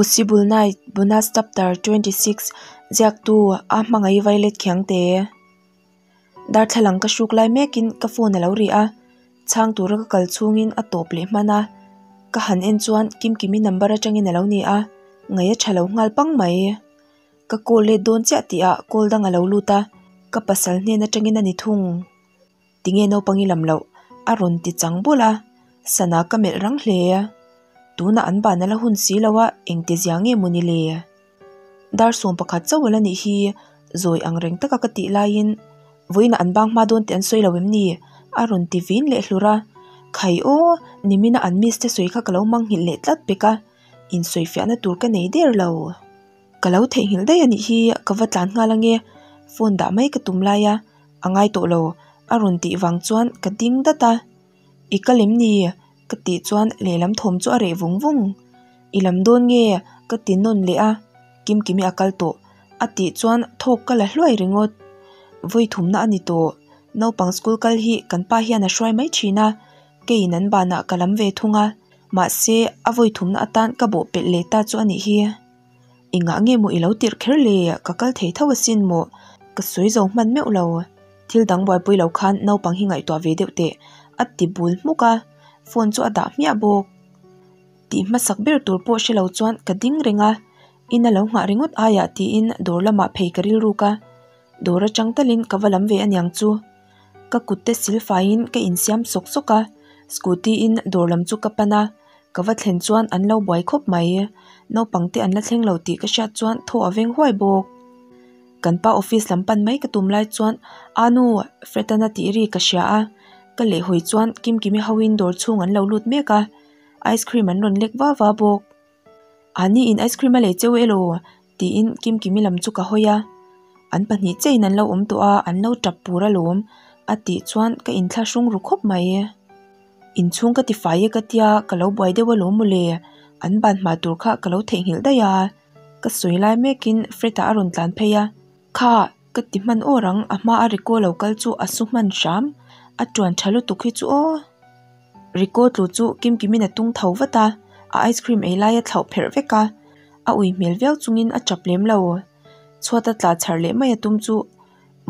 Possible Night, Bonus Chapter 26, Ziaktu, A Hmangaih Violet Khiangte. Darthlalang ka hruk lai mekin ka phone a lo ri a, chhang tura ka kal chhungin a tawp leh hman a, ka han en chuan Kimkimi number atangin a lo ni a, ngaih a tha lo nghal pang mai. Ka call let dawn chiah tihah call dang a lo lut a, ka pasal hnen atangin a ni thung. Tinge naupang i lam loh? a rawn ti chang bawlh a, sana ka melh rang hle. Tunah an ban a la hun si lo a, engti zia nge maw ni le? Dar 11 chauh a la nih hi, zawi ang reng taka ka tih laiin vawiinah an bang hma dawn tih an sawi lo em ni? a rawn ti vin leh hlur a. Khai aw, nimina an miss te sawi kha ka lo manghilh leh tlat pek a, insawifiahna tur ka nei der lo. Ka lo theihnghilh daih a nih hi, ka va tlan nghal ange, phone dah mai ka tum lai a, a ngai tawh lo a rawn tih vang chuan ka ding dat a. I kal em ni? ka tih chuan lehlam thawm chu a reh vung vung. I lam dawn nge? ka ti nawn leh a, Kimkimi a kal tawh a tih chuan thawk ka la hluai ringawt. Vawi thumna a ni tawh, naupang school kal hi kan pa hian a hruai mai thin a, keiin an banah ka lam ve thung a, mahse a vawi thumna atan ka bawh pelh leh ta chu a nih hi. Engah nge maw i lo tirh kher le? Ka kal thei tho asin maw? Ka sawi zo hman meuh lo. Thil dang buaipui lo khan naupang hi ngaihtuah ve deuh teh, a ti bul hmuk a, phone chu a dah hmiah bawk. Tih hmasak ber tur pawh hre lo chuan ka ding reng a, in a lo nghah ringawt aiah tiin dawr lamah phei ka rilruk a, dawr atang talin ka va lam ve aniang chu. Ka kut te sil faiin ka insiam sawk sawk a, scooty in dawr lam chu ka pan a, ka va thlen chuan an lo buai khawp mai. Naupang te an la thleng lo tih ka hriat chuan thaw a veng huai bawk. Kan pa office lam pan mai ka tum lai chuan Anu, Fred-an a tih ri ka hria a, ka lehhawi chuan Kimkimi hoin dawr chhung an lo lut mek a, ice cream an rawn lek va va bawk. Ani in ice cream a lei cheu elaw? tiin Kimkimi lam chu ka hawi a, an pahnih chiahin an lo awm tawh a, an lo tap pur alawm a tih chuan ka inthlahrung ru khawp mai. Inchhung ka ti fai e ka tia, ka lo buai deuh alawm mawle, an ban hma tur kha ka lo theihnghilh daih a, ka sawi lai mekin Fred-a a rawn tlan phei a, Kha ka ti hman awr ang, a hma a Rico lo kal chu a su hman hram, a tuan tha lutuk hi chu aw. Rico tlu chu Kimkimin a tung tho vat a, a ice cream ei lai a thlauh pherh vek a, a ui hmel viau chungin a tap lem lo. Chhuat a tla chhar leh mai a tum chu,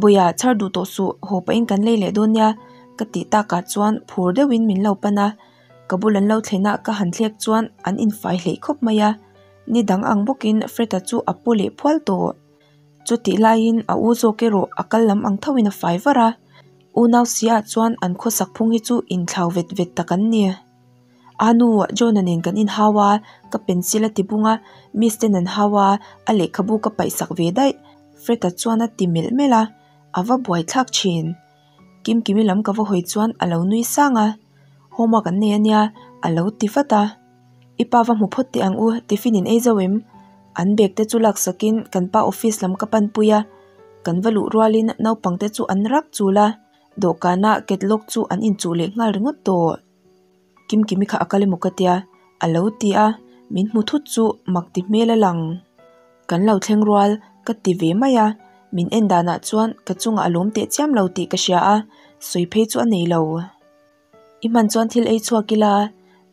Bawia chhar duh tawh suh, haw pahin kan lei leh dawn nia ka tih takah chuan phur deuhin min lo pan a, ka bul an lo thlen a ka han thlek chuan an infai hleih khawp mai a, ni dang ang bawkin Fred-a chu a paw leh phual tawh. Chutih laiin a u zawk erawh a kal lam ang thoin a fai var a, unau siah chuan an khawsak phung hi chu inthlau vet vet tak an ni. A nu, John-a nen kan inhau a, ka pencil a ti bung a, Miss ten an hau a, a lehkhabu ka paihsak ve daih, Fred-a chuan a ti melh melh a, a va buaithlak thin. Kimkimi lam ka va hawi chuan a lo nui sang a, homework an nei ania, a lo ti vat a. I pa va hmu phawt teh ang u, tiffin in ei zo em? An bag te chu laksakin kan pa office lam ka panpui a, kan va luh rualin naupang te chu an rak chul a, dawhkana catalogue chu an inchuh leh nghal ringawt tawh. Kimkimi kha a kal emaw ka tia, a lo ti a, min hmu thut chu mak ti hmel a lang. Kan lo thleng rual ka ti ve mai a, min en danah chuan ka chungah a lawm teh chiam lo tih ka hria a, sawi phei chu a nei lo. I hman chuan thil ei chhuak ila,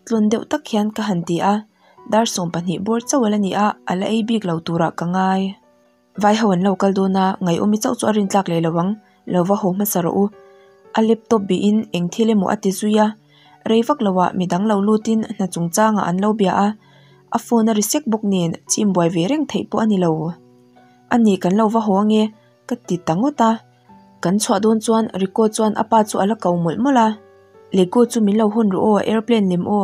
tlawn deuh tak hian ka han ti a, dar 12 bawr chauh a la ni a, a la ei bik lo turah ka ngai. Vai ho an lo kal dawn a, ngaihawmi chauh chu a rintlak leh lo ang, lo va haw hmasa rawh u. A laptop bihin eng thil emaw a ti zui a, rei vak loah midang lo lutin hna chungchangah an lo bia a, a phone a ri sek bawk nen chim buai ve reng theih pawh a ni lo. A ni kan lo va haw ange ka ti ta ngawt a. Kan chhuah dawn chuan Rico chuan a pa chu a la ko mawlh mawlh a, Lego chu min lo hawn rawh aw, airplane lem aw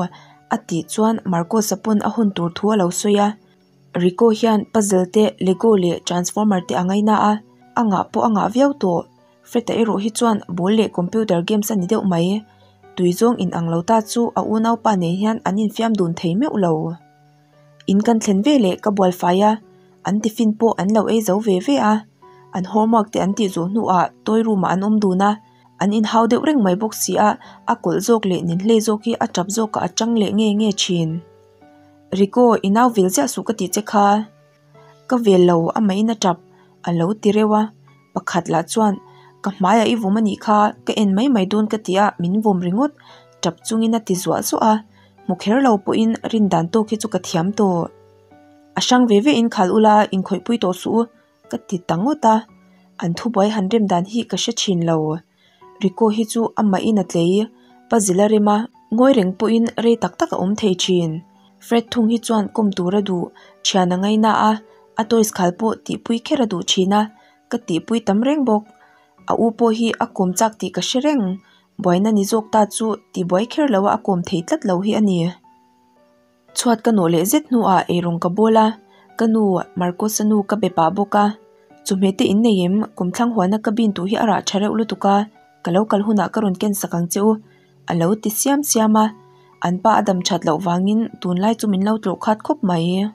a tih chuan Marcos-a pawn a hawn tur thu a lo sawi a. Rico hian puzzle te, Lego leh transformer te a ngaina a, a ngah pawh a ngah viau tawh. Fred-a erawh hi chuan ball leh computer games a ni deuh mai. Tui zawng in ang lo ta chu a unaupa nen hian an infiam dun thei meuh lo. In kan thlen ve leh ka bual fai a, an tiffin pawh an lo ei zo ve ve a, an homework te an tih zawh hnuah toy room ah an awm dun a, an inhau deuh reng mai bawk si a, a kawlh zawk leh ninhlei zawk hi a tap zawkah a tang leh nge nge thin. Rico, i nau vil ziah suh ka tih che kha. Ka vel lo, amahin a tap, a lo ti reuh a, pakhat lah chuan ka hmaiah i vawm a nih kha, ka en mai mai dawn ka ti a, min vawm ringawt, tap chungin a ti zuah zuah a, hmu kher lo pawhin rin dan tawk hi chu ka thiam tawh. A hrang ve ve in khal ula inkhawihpui tawh suh u ka ti ta ngawt a, an thubuai han rem dan hi ka hre thin lo. Rico hi chu amahin a tlei, puzzle a rem a, ngawi reng pawhin rei tak tak a awm thei thin. Fred thung hi chuan kawm tur a duh, thian a ngaina a, a toys khal pawh tihpui kher a duh thin a, ka tihpui tam reng bawk. A u pawh hi a kawm chak tih ka hre reng, buaina ni zawk ta chu tibuai kher lo a a kawm thei tlat lo hi a ni. Chhuat ka nawh leh zet hnuah eirawng ka bawl a, ka nu Marcos-a nu ka be pah bawk a, Chawhmeh te in nei em? Kumthlang huana ka bin tuh hi a rah tha reuh lutuk a, ka lo kal hunah ka rawn ken sak ang che u, a lo ti siam siam a, an pa a dam that loh vangin tunlai chu min lo tlawh khat khawp mai.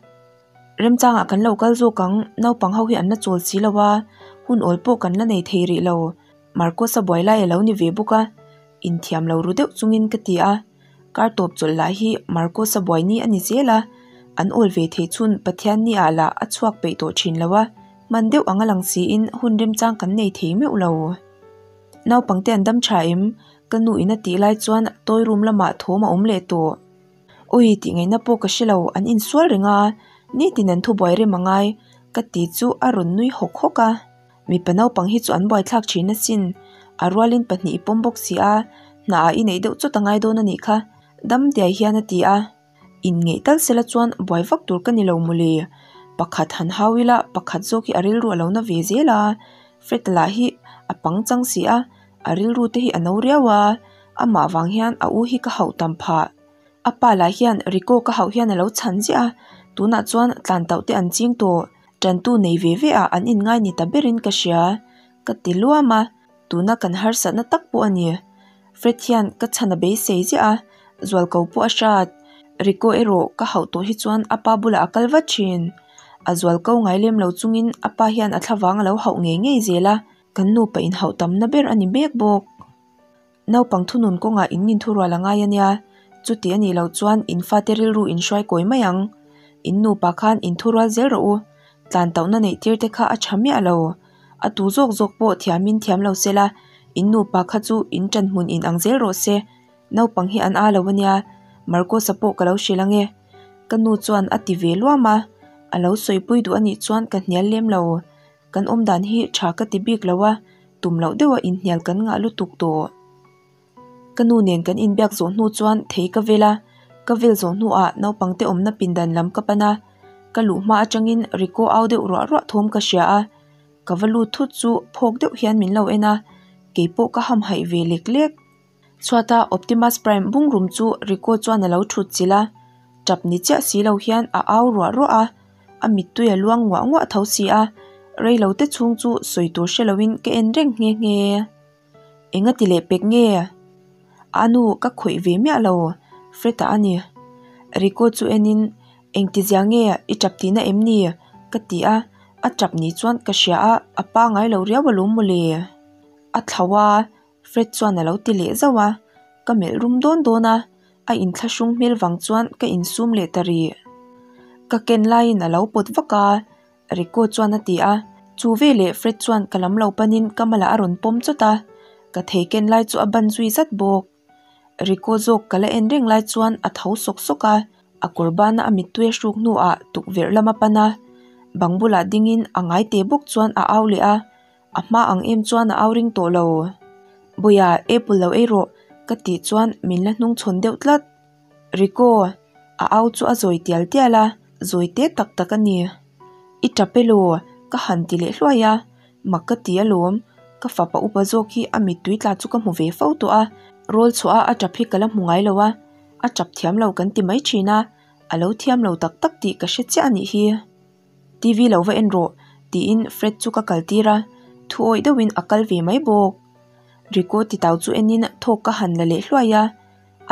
Remchangah kan lo kal zawk ang, naupang ho hi an la chawl si lo a, hun awl pawh kan la nei thei rih lo, Marcos-a buai lai a lo ni ve bawk a, inthiam lo ru deuh chungin ka ti a. Kar tawp chawlh lah hi Marcos-a buai ni a ni zel a, an awl ve thei chhun Pathian ni ah lah a chhuak peih tawh thin lo a, hman deuh ang a lang siin hun remchang kan nei thei meuh lo. Naupangte an dam tha em? Ka nu in a tih lai chuan toy room lamah thawm a awm leh tawh. Awi tih ngaihna pawh ka hre lo, an insual reng a, nitin an thubuai rem a ngai ka ti chu a rawn nui hawk hawk a. Mipa naupang hi chu an buaithlak thin asin, a rualin pahnih i pawm bawk si a, hnaah i neih deuh chawt a ngai dawn a nih kha, dam diai hian a ti a. Inngeih tal sela chuan buai vak tur ka ni lo mawle, pakhat han hau ila pakhat zawk hi a rilru a lo na ve zel a, Fred lah hi a pang chang si a, a rilru te hi a no riau a, amah vang hian a u hi ka hauh tam phah. A pa lah hian Rico ka hauh hian a lo chhan ziah a, tunah chuan tlan tauh te an ching tawh. Tantu nei ve ve ah an inngai ni ta berin ka hria, ka ti luam a, tuna kan harsatna tak pawh a ni. Fred hian ka chhan a beisei ziah a, zualko pawh a hrat. Rico erawh ka hauh tawh hi chuan a pa bulah a kal vat thin. A zualko ngai lem lo chungin a pa hian a thlavang a lo hauh ngei ngei zel a, kan nupa inhauh tamna ber a ni mek bawk. Naupang thunun kawngah in inthurual a ngai a nia, chuti a nih loh chuan in fate rilru in hruai kawi mai ang. In nupa khan inthurual zel rawh u, tlan tauhna neih tir te kha a tha miah lo. A tu zawk zawk pawh thiamin thiam lo se la, in nupa kha chu in ṭan hmun in ang zel rawh se. Naupang hi an â lo a nia, Marcos-a pawh ka lo hrilh ang e. Ka nu chuan a ti ve luam a, a lo sawipui duh a nih chuan ka hnial lem lo. Kan awm dan hi tha ka ti bik lo a, tum loh deuha inhnial kan ngah lutuk tawh. Ka nu nen kan inbiak zawh hnu chuan thei ka vel a, ka vel zawh hnuah naupangte awmna pindan lam ka pan a, ka luh hma atangin Rico au deuh ruah ruah thawm ka hria a, ka va lut thut chu phawk deuh hian min lo en a, keipawh ka hamhaih ve lek lek. Chhuata Optimus Prime bung rum chu Rico chuan a lo thut chilh a, tap ni chiah si lo hian a au ruah ruah a, a mittui a luang nguah nguah tho si a, rei lo te chhung chu sawi tur hre loin ka en reng nghe nghe. Enga ti leh pek nge? A nu ka khawih ve miah lo, Fred-a a ni. Rico chu enin, Engtizia nge i tap tihna em ni? ka ti a, a tap ni chuan ka hria a, a pangai lo riau alawm mawle. A thlau a, Fred chuan a lo ti leh zauh a, ka melh rum dawn dawn a, a inthlahrung hmel vang chuan ka insum leh ta rih. Ka ken laiin a lo pawt vak a, Rico chuan a ti a, chu veleh Fred chuan ka lam lo panin ka malah a rawn pawm chawt a, ka thei ken lai chu a ban zui zat bawk. Rico zawk ka la en reng lai chuan a tho sawk sawk a, a kawr bana a mittui a hruk hnuah tukverh lam a pan a, bang bulah dingin a ngai te bawk chuan a au leh a, A hma ang em chuan a au ring tawh lo. Bawia, apple lo ei rawh, ka tih chuan min la hnung chhawn deuh tlat. Rico, a au chu a zawi tial tial a, zawi te tak tak a ni. I tap elaw? ka han ti leh hluai a, mak ka ti alawm. Ka fapa upa zawk hi a mittui tla chu ka hmu ve fo tawh a, rawl chhuah a a tap hi ka la hmu ngai lo a, a tap thiam lo kan ti mai thin a, a lo thiam lo tak tak tih ka hre chiah a nih hi. TV lo va en rawh tiin Fred chu ka kal tir a, thu awih deuhin a kal ve mai bawk. Rico titau chu enin thawk ka han la leh hluai a,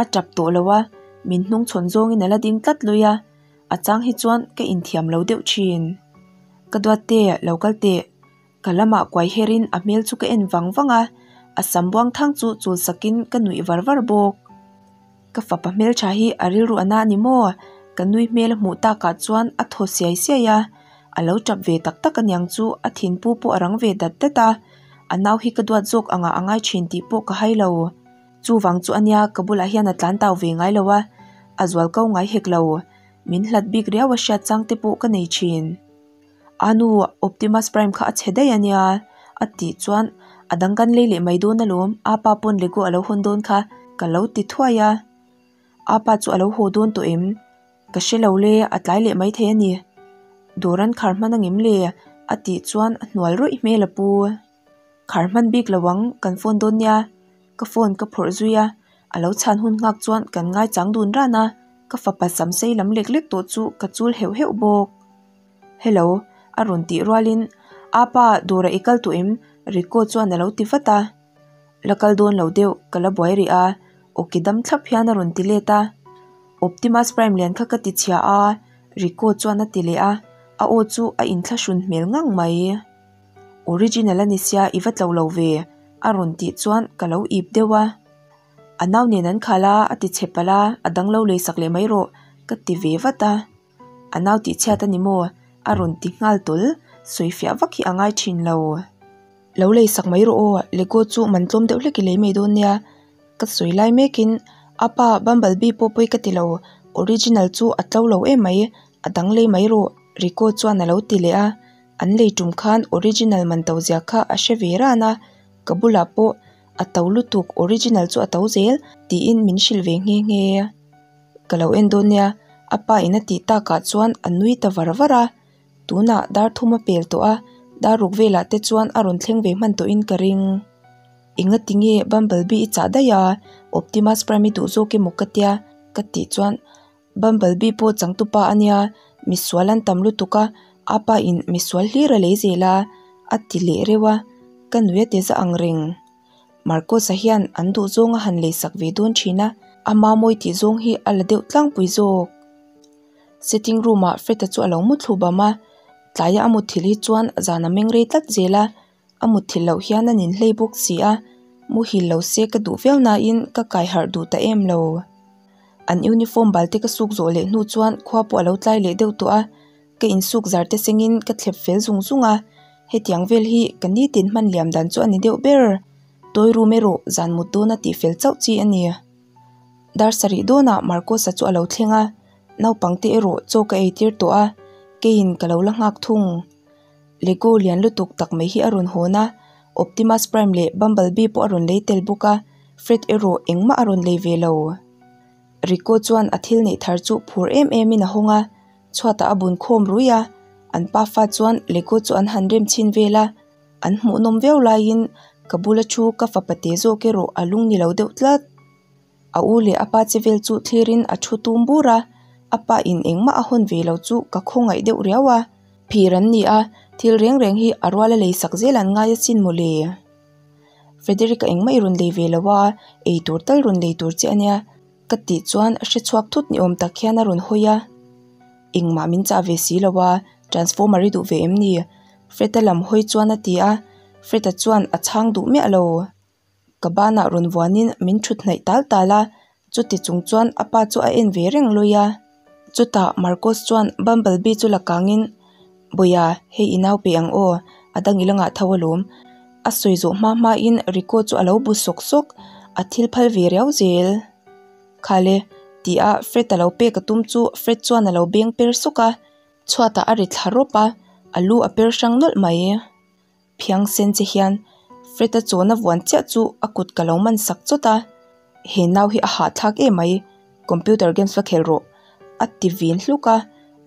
a tap tawh lo a, min hnung chhawn zawngin a la ding tlat lui a, a chang hi chuan ka inthiam lo deuh thin. Ka duat te, lo kal teh. Ka lamah kuai herin a hmel chu ka en vang vang a, a sam buang thang chu chul sakin ka nuih var var bawk. Ka fapa hmeltha hi a rilru a na a ni maw? Ka nui hmel a hmuh takah chuan a thaw siai siai a, a lo tap ve tak tak aniang chu a thinpu pawh a rang ve dat dat a, a nau hi ka duat zawk angah a ngai thin tih pawh ka hai lo. Chuvang chu ania ka bulah hian a tlan tau ve ngai lo a, a zual ko ngai hek lo. Min hlat bik riau a hriat chang te pawh ka nei thin. A nu, Optimus Prime kha a chhe daih a nia, a tih chuan a dang kan lei leh mai dawn alawm, apa pawn Lego a lo hawn dawn kha, ka lo ti thuai a. Apa chu a lo haw dawn tawh em? Ka hre lo le, a tlai leh maithei a ni. Dawr an khar hman angem le? a tih chuan hnual rawih hmel a pu. Khar hman bik lo ang, kan phone dawn nia. Ka phone ka phawrh zui a, a lo chhan hun nghak chuan kan ngaichang dun ran a, ka fapa sam sei lam lek lek tawh chu ka chul heuh heuh bawk. Hello, a rawn tih rualin, Apa, dawrah i kal tawh em? Rico chuan a lo ti vat a. La kal dawn lo deuh, ka la buai rih a, awki dam thlap hian a rawn ti let a. Optimus Prime lian kha ka ti chhia a, Rico chuan a ti leh a, a aw chu a inthlahrun hmel ngang mai. Original a ni sia i va tlo lo ve, a rawn tih chuan ka lo ip deuh a. A nau nen an khal a, a ti chhe palh a, a dang lo lei sak leh mai rawh, ka ti ve vat a. A nau tih chhiat a ni maw? A rawn ti nghal tawl, sawi fiah vak hi a ngai thin lo. Lo lei sak mai rawh aw, Lego chu man tlawm deuh hlek i lei mai dawn nia. Ka sawi lai mekin, A pa, Bumblebee pawh pawi ka ti lo, original chu a tlo lo em mai, a dang lei mai rawh, Rico chuan a lo ti leh a. An lei tum khan original man to zia kha a hre ve ran a, ka bulah pawh a to lutuk original chu a to zel tiin min hrilh ve nghe nghe. Ka lo en dawn nia, a pa in a tih takah chuan a nui ta var var a, tunah dar thum a pel tawh a, dar ruk velah te chuan a rawn thleng ve hman tawhin ka ring. Engati nge Bumblebee i chah daih a, Optimus Prime i duh zawk emaw ka tia ka tih chuan Bumblebee pawh changtupa a nia, misual an tam lutuk a, a pa in misual hlir a lei zel a, a ti leh reuh a, ka nui a ti za ang reng. Marcos-a hian an duh zawng a han lei sak ve dawn thin a, ama mawi tih zawng hi a la deuh tlangpui zawk. Sitting room ah Fred-a chu a lo mu thlu bam a, tlaia a mutthilh hi chuan zan a meng rei tlat zel a, A mutthilh loh hian a ninhlei bawk si a, muhil lo se ka duh viau nain ka kai harh duh ta em lo. An uniform bal te ka suk zawh leh hnu chuan khua pawh a lo tlai leh deuh tawh a, ka insuk zar te sengin ka thlep fel zung zung a, hetiang vel hi ka nitin hman liam dan chu a ni deuh ber. Toy room erawh zan mut dawna tih fel chauh chi a ni. Dar sarih dawnah Marcos-a chu a lo thleng a, naupang te erawh chaw ka eitir tawh a, keiin ka lo la nghak thung. Lego lian lutuk tak mai hi a rawn hawn a, Optimus Prime leh Bumblebee pawh a rawn lei tel bawk a, Fred erawh engmah a rawn lei ve lo. Rico chuan a thil neih thar chu phur em em in a hawng a, chhuatah a bun khawm rui a, an pafa chuan Lego chu an han rem chhin vel a, an hmuhnawm viau laiin ka bula thu ka fapa te zawk erawh a lung ni lo deuh tlat. A u leh a pa che vel chu thlirin a thu tum bur a, a pa in engmah a hawn ve lo chu ka khawngaih deuh riau a. Phir an ni a, thil reng reng hi a ruala lei sak zel an ngai asin mawle. Frederick-a engmah i rawn lei ve lo a, ei tur tal rawn lei tur che ania ka tih chuan hre chhuak thut ni awm tak hian a rawn hawi a. Engmah min chah ve si lo a, transformer i duh ve em ni? Fred-a lam hawi chuan a ti a, Fred-a chuan a chhang duh miah lo. Ka banah rawn vuanin min thut hnaih tal tal a, chuti chung chuan a pa chu a en ve reng lui a. Chutah Marcos chuan Bumblebee chu la kangin, Bawia, hei i nau pe ang aw, a dang i la ngah tho alawm. A sawi zawh hma hmain Rico chu a lo bu sawk sawk, a thil phal ve riau zel. Khale, ti a Fred a lo pek a tum chu Fred chuan a lo beng per sawk a, chhuatah a ri thla rawp a, a lu a per hrang nawlh mai. Phiang sen che hian Fred-a chawna vuan chiah chu a kut ka lo man sak chawt a, he nau hi a hahthlak em mai, computer games va khel rawh a ti vin hluk a,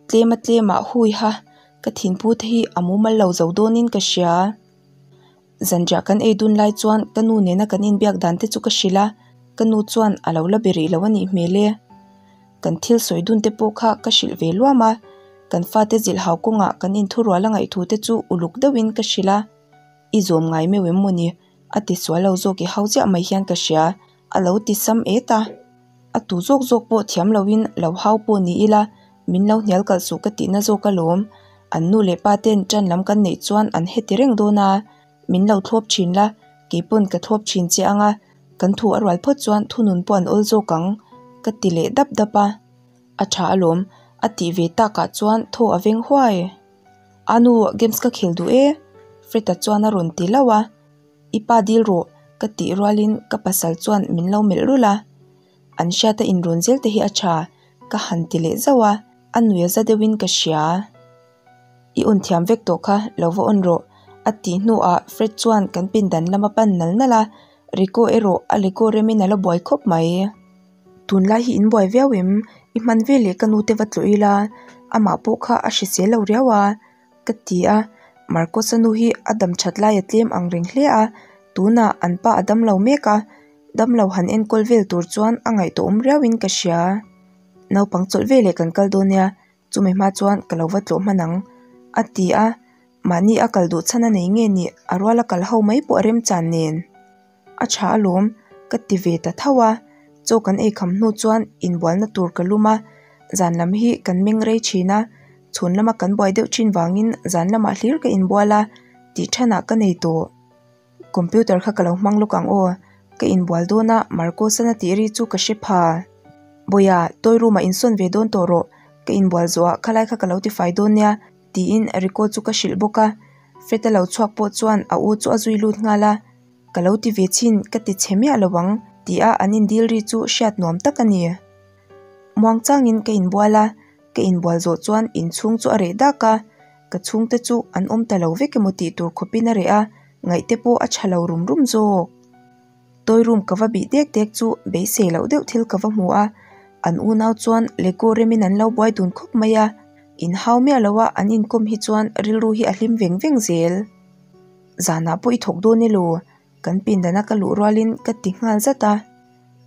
tlema tlemah hui ha ka thinphu te hi a mumal lo zo dawnin ka hria. Zanriah kan ei dun lai chuan ka nu nena kan inbiak dan te chu ka hrilh a, ka nu chuan a lo la be rih lo a nih hmel e. Kan thil sawi dun te pawh kha ka hrilh ve luam a, kan fate zilh hau kawngah kan inthurual a ngaihthu te chu uluk deuhin ka hrilh a, I zawm ngai meuh em mawni? A ti sual lo zawk i hau chiah mai hian ka hria, a lo ti sam et a. A tu zawk zawk pawh thiam loin lo hau pawh ni ila, min lo hnial kalh suh ka tihna zawk alawm. An nu leh pa ten ṭan lam kan neih chuan an heti reng dawn a, min lo thlawp ṭhin la, keipawn ka thlawp ṭhin che ang a, Kan thu a rual phawt chuan thunun pawh an awl zawk ang, ka ti leh dap dap a. A tha alawm, a tih ve takah chuan thaw a veng huai. A nu, games ka khel duh e, Fred-a chuan a rawn ti lauh a. I pa dil rawh, ka tih rualin ka pasal chuan min lo melh rulh a. An hriata inrawn zel te hi a tha, ka han ti leh zauh a. A nui a za deuhin ka hria. I on thiam vek tawh kha, lo va on rawh, a tih hnuah Fred chuan kan pindan lam a pan nal nal a, Rico erawh a lego remin a la buai khawp mai. Tunlai hi in buai viau em? I hman veleh ka nute va tlawh ila, amah pawh kha a hrisel lo riau a, ka ti a. Marcos-a nu hi a dam that lai a tlem ang reng hle a, tunah an pa a dam lo mek a, dam lo han enkawl vel tur chuan a ngaihtuahawm riauin ka hria. Naupang chawlh veleh kan kal dawn nia, chumi hma chuan ka lo va tlawh hman ang, a ti a. Mahni a kal duh chhan a nei nge nih a ruala kal ho mai pawh a remchan nen. A tha alawm, ka ti ve ta tho a. Chaw kan ei kham hnu chuan inbualna tur ka lum a, zan lam hi kan meng rei thin a, chhun lama kan buai deuh thin vangin zan lamah hlir ka inbual a, tih thanah ka nei tawh. Computer kha ka lo hmang lawk ang aw, ka inbual dawn a Marcos-an a tih ri chu ka hre pha. Bawia, toy room-ah insawn ve dawn tawh rawh, ka inbual zawhah khalai kha ka lo tifai dawn nia, tiin Rico chu ka hrilh bawk a. Fred-a lo chhuak pawh chuan a u chu a zui lut nghal a, Ka lo ti ve chhin, ka ti chhe miah lo ang, tia an indil ri chu hriat nuam tak a ni. Muang changin ka inbual a, ka inbual zawh chuan inchhung chu a reh dak a, ka chhungte chu an awm ta lo vek emaw tih tur khawpin a reh a, ngaihte pawh a tha lo rum rum zawk. Toy room ka va bih dek dek chu beisei loh deuh thil ka va hmu a, an unau chuan Lego remin an lo buai dun khawp mai a, inhau miah loa an inkawm hi chuan rilru hi a hlim veng veng zel. Zanah pawh i thawk dawn elaw? Kan pindana ka luh rualin ka ti nghal zat a.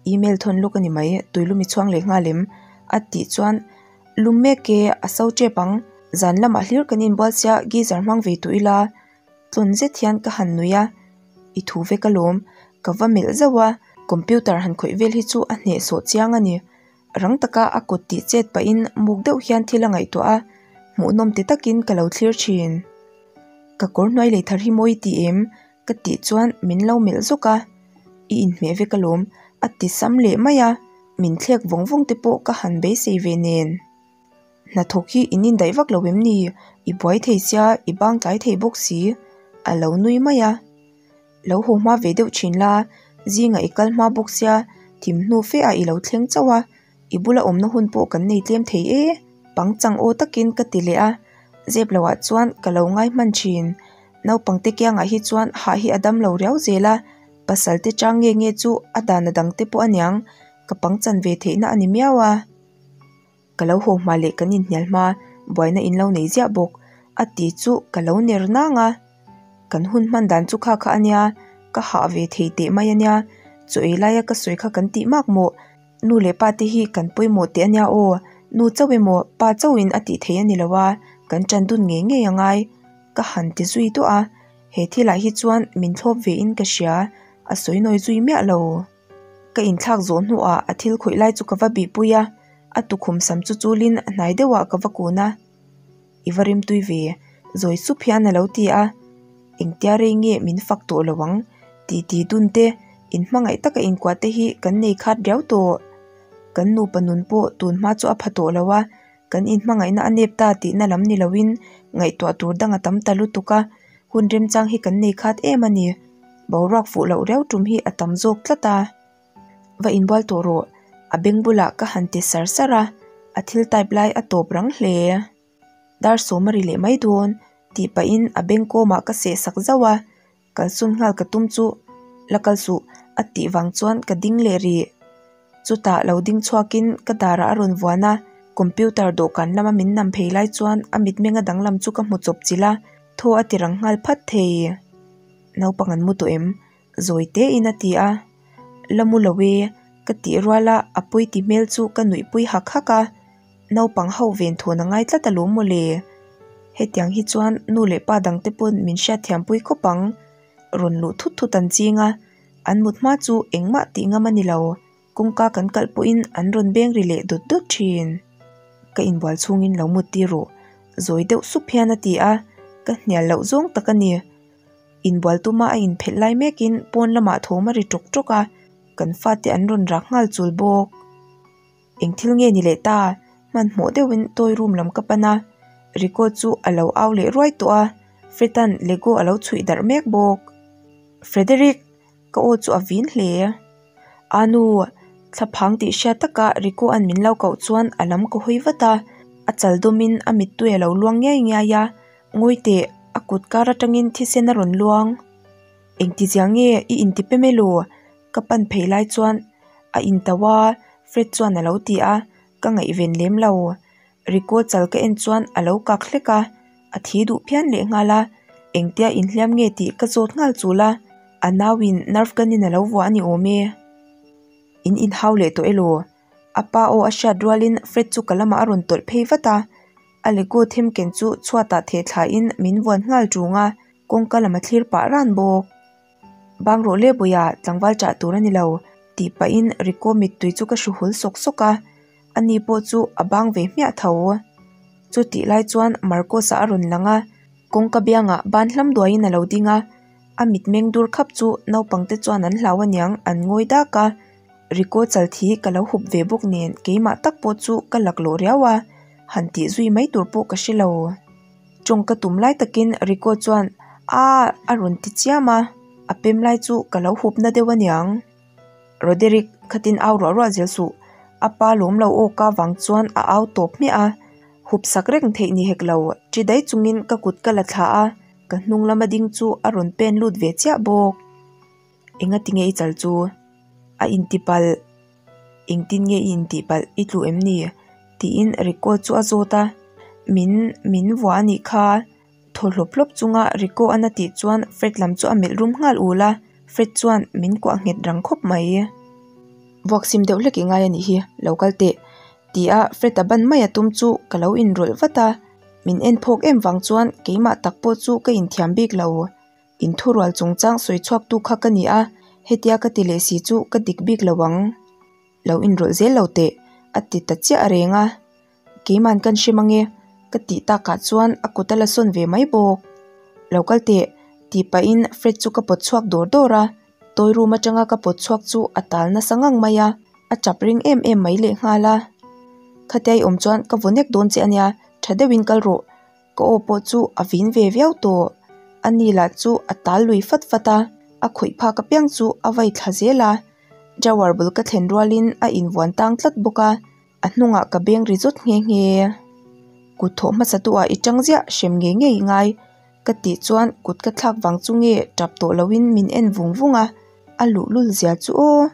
Email thawn lawk a ni mai, tuilum i chhuang leh nghal em? A tih chuan, Lum mek e, a so tep ang. Zan lamah hlir kan inbual sia geyser hmang ve tawh ila. Tlawn zet hian ka han nui a, I thu vek alawm. Ka va melh zauh a, computer han khawih vel hi chu a hnehsawh chiang a ni. Rang taka a kut tih chet pahin muk deuh hian thil a ngaihtuah a, hmuhnawm ti takin ka lo thlir thin. Ka kawr hnuai lei thar hi mawi i ti em? Ka tih chuan min lo melh zawk a, I inhmeh vek alawm, a ti sam leh mai a, min thlek vawng vawng te pawh ka han beisei ve nen. Hnathawk hi in indaih vak lo em ni? I buai thei sia, i bang tlai thei bawk si, a lo nui mai a. Lo haw hma ve deuh thin la, zingah i kal hma bawk sia, thim hnu fe ah i lo thleng chauh a, i bula awmna hun pawh kan nei tlem thei e, pangchang aw takin ka ti leh a, zep loh ah chuan ka lo ngai hman thin. Naupang te kiangah hi chuan hah hi a dam lo riau zel a, pasal te chang nge nge chu a dan a dang te pawh aniang, ka pangchan ve theihna a ni miau a. Ka lo haw hma leh kan inhnial hma, buaina in lo nei ziah bawk, a ti chu ka lo ner nang a. Kan hun hman dan chu kha kha a nia, ka hah ve thei teh mai a nia, chaw ei laia ka sawi kha kan tih mak mawh, nu leh pa te hi kan pawimawh teh a nia aw, nu chauh emaw pa chauhin a tih theih a ni lo a, kan ṭan dun ngei ngei a ngai, ka han ti zui duah a, he thilah hi chuan min thlawp ve in ka hria, a sawi nawi zui miah lo. Ka inthlak zawh hnuah a thil khawih lai chu ka va bihpui a, a tukhum sam chu chulin hnai deuhah ka va kun a. I va rimtui ve, zawi sup hian a lo ti a. Engtia rei nge min fak tawh lo ang? Titi dun te, inhmangaih taka inkuah te hi kan nei khat riau tawh. Kan nupa nun pawh tun hma chu a pha tawh lo a, kan inhmangaihna a nep ta tihna lam ni loin ngaihtuah tur dang a tam ta lutuk a, hun remchang hi kan nei khat em a ni. Boruak fuh loh riau tum hi a tam zawk tlat a. Va inbual tawh rawh, a beng bulah ka han ti sar sar a, a thil type lai a tawp rang hle. Dar sawm a ri leh mai dawn, tih pahin a beng kawmah ka seh sak zauh a, kalsawn nghal ka tum chu la kal suh a tih vang chuan ka ding leh rih. Chutah lo ding chhuakin ka darah a rawn vuan a, computer dawhkan lama min nam phei lai chuan a mitmeng a danglam chu ka hmu chawp chilh a, thaw a ti rang nghal phat thei. Naupang an mu tawh em? Zawi tein a ti a. La mu lo e, ka tih rual a, a pawi ti hmel chu ka nuihpui hak hak a. Naupang ho ven thawn a ngai tlat alawm mawle. Hetiang hi chuan nu leh pa dangte pawn min hriatthiampui khawp ang. Rawn luh thut thut an ching a, an mut hma chu engmah tih ngam a ni lo. Kawngka kan kalh pawhin an rawn beng ri leh dawt dawt thin. Ka inbual chhungin lo mut tir rawh, zawi deuh sup hian a ti a, ka hnial loh zawng tak a ni. Inbual tuma a inphelh lai mekin pawn lamah thawm a ri tawk tawk a, kan fate an rawn rak nghal chul bawk. Eng thil nge ni leh ta? Hmanhmawh deuhin toy room lam ka pan a, Rico chu a lo au leh ruai tawh a, Fred-a'n Lego a lo chhuih darh mek bawk. Frederick! Ka aw chu a vin hle. Anu, thlaphang tih hriat taka Rico-a'n min lo koh chuan a lam ka hawi vat a. A chal dawmin a mittui a lo luang ngiai ngiai a, Ngawi teh, a kut kar atangin thisen a rawn luang. Engtizia nge i inti pem elaw? Ka pan phei lai chuan a intauh a, Fred chuan a lo ti a, ka ngaihven lem lo. Rico chal ka en chuan a lo kak hlek a, a thi duh phian lehnghal a, engtia inhliam nge tih ka zawt nghal chul a, a nauin nerve gun in a lo vuah a ni awm e. In inhau leh tawh elaw? A pa aw a hriat rualin Fred chu ka lamah a rawn tawlh phei vat a, a Lego them ken chu chhuatah theh thlain min vuan nghal ṭung a, kawngka lam a thlir pah ran bawk. Bang rawh le Bawia, tlangval chah tur a ni lo, tih pahin Rico mittui chu ka hru hul sawk sawk a, ani pawh chu a bang ve hmiah tho. Chutih lai chuan Marcos-a a rawn lang a, kawngka biangah ban hlam duaiin a lo ding a, a mitmeng dur khap chu naupangte chuan an hlau aniang an ngawi dak a, Rico chal thi ka lo hup ve bawk nen keimah tak pawh chu ka laklawh riau a, han tih zui mai tur pawh ka hre lo. Tawng ka tum lai takin Rico chuan Aa a rawn ti chiam a, a pem lai chu ka lo hup na deuh aniang. Roderick khatin au ruah ruah zel suh, a pa lawm lo aw ka vang chuan a au tawp hmiah a, hup sak reng theih ni hek lo, ṭi daih chungin ka kut ka la thla a, ka hnung lama ding chu a rawn pen lut ve chiah bawk. Engati nge i chal chu? A inti palh. Engtin nge i intih palh i tlu em ni? tiin Rico chu a zawt a, Min, min vuah a nih kha. Thaw hlawp hlawp chunga Rico an a tih chuan Fred lam chu a melh rum nghal ul a, Fred chuan min kuah nghet rang khawp mai. Vuak sim deuh hlek i ngai a nih hi, lo kal teh. Ti a Fred a ban mai a tum chu ka lo inrawlh vat a, min en phawk em vang chuan keimah tak pawh chu ka inthiam bik lo. Inthurual chungchang sawi chhuaktu kha ka ni a, hetia ka ti leh si chu ka dik bik lo ang. Lo inrawlh zel lo teh, a ti ta chiah reng a. Keiman kan hre mang e, ka tih takah chuan a kut a la sawn ve mai bawk. Lo kal teh, tih pahin Fred chu ka pawt chhuak dawr dawr a. Toy room atanga ka pawt chhuak chu a tal nasa ngang mai a, a tap ring em em mai lehnghal a. Khatia i awm chuan ka vaw nek dawn che a nia, tha deuhin kal rawh, Ka aw pawh chu a vin ve viau tawh. A ni lah chu a tal lui fat fat a, a khawih phak apiang chu a vai thla zel a. Drawer bul ka thlen rualin a invuan tang tlat bawk a, a hnungah ka beng ri zawt nghe nghe. Kut thawh hmasa tu ah i tang ziah hrem ngei ngei i ngai ka tih chuan kut ka thlak vang chu nge tap tawh loin min en vung vung a, a luhlul zia chu aw.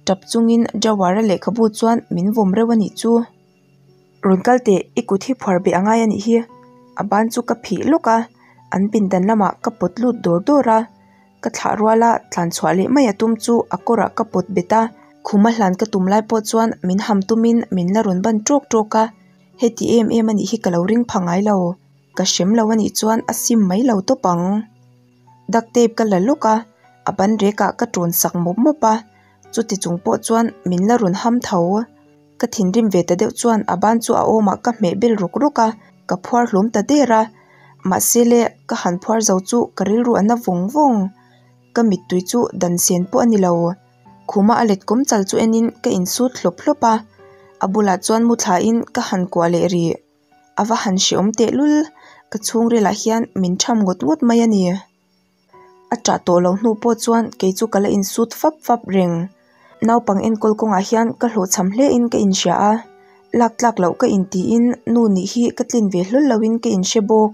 Tap chungin drawer a lehkhabu chuan min vawm reuh a nih chu. Rawn kal teh, i kut hi phuar beh a ngai a nih hi. A ban chu ka phih lawk a, an pindan lamah ka pawt lut dawr dawr a. Ka thlah ruala tlan chhuah leh mai a tum chu a kawrah ka pawt bet a, khum a hlan ka tum lai pawh chuan min ham tumin min la rawn ban tawk tawk a. Heti em em a nih hi ka lo ring pha ngai lo. Ka hrem lo a nih chuan a sim mai lo tawp ang. Duct tape ka la lawk a, a ban rekah ka tawn sak mawp mawp a, chuti chung pawh chuan min la rawn ham tho. Ka thinrim ve ta deuh chuan a ban chu a awmah ka hmeh bel ruk ruk a, ka phuar hlum ta der a. Mahse le, ka han phuar zo chu ka rilru a na vawng vawng. Ka mittui chu dan sen pawh a ni lo. Khuma a let kawm chal chu enin ka insut hlawp hlawp a, a bulah chuan mu thlain ka han kuah leh rih. A va han hreawm tehlul, ka chhungrilah hian min tham ngawt ngawt mai a ni. A ṭah tawh loh hnu pawh chuan kei chu ka la insut fap fap reng. Naupang enkawl kawngah hian ka hlawhchham hlein ka inhria a, lak tlak loh ka intiin nu nih hi ka tlin ve hlawl loin ka inhre bawk.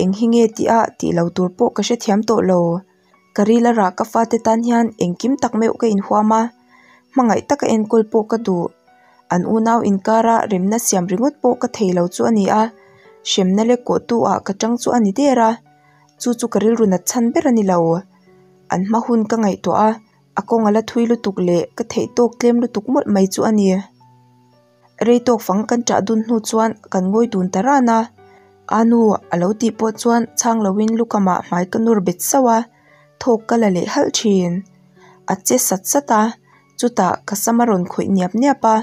Eng hi nge tih a tih lo tur pawh ka hrethiam tawh lo. Ka ril a rah ka fate tan hian engkim tak meuh ka inhuam a, hmangaih taka enkawl pawh ka duh. An unau inkara remna siam ringawt pawh ka thei lo chu a ni a, hremna leh kawhtu ah ka ṭang chu a ni der a. Chu chu ka rilru nat chhan ber a ni lo. An hma hun ka ngaihtuah a, a kawng a la thui lutuk leh ka theih tawk tlem lutuk mawlh mai chu a ni. Rei tawk fang kan ṭah dun hnu chuan kan ngawi dun ta ran a. A nu a lo tih pawh chuan chhang loin lukamah hmai ka nur bet sauh a, thawk ka la leh halh ṭhin. A che sat sat a, chutah ka sam a rawn khawih niap niap a.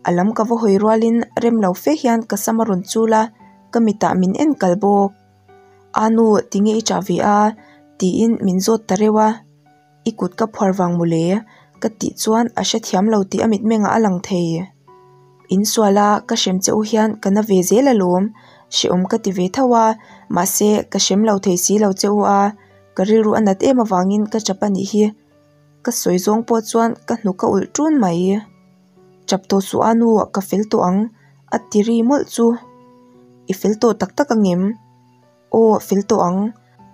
A lam ka va hawi rualin rem lo fe hian ka sam a rawn chul a, ka mitah min en kal bawk. A nu tinge i ṭah ve a? tiin min zawt ta reuh a, I kut ka phuar vang mawle ka tih chuan a hrethiam lo tih a mitmengah a lang thei. Insual a ka hrem che u hian ka na ve zel alawm, hrehawm ka ti ve tho a, mahse ka hrem lo thei si lo che u a, ka rilru a nat em avangin ka ṭap a nih hi. Ka sawi zawng pawh chuan ka hnuk a ulh ṭun mai. Ṭap tawh suh a nu ka fel tawh ang a ti ri mawlh chu. I fel tawh tak tak angem? Aw, fel tawh ang.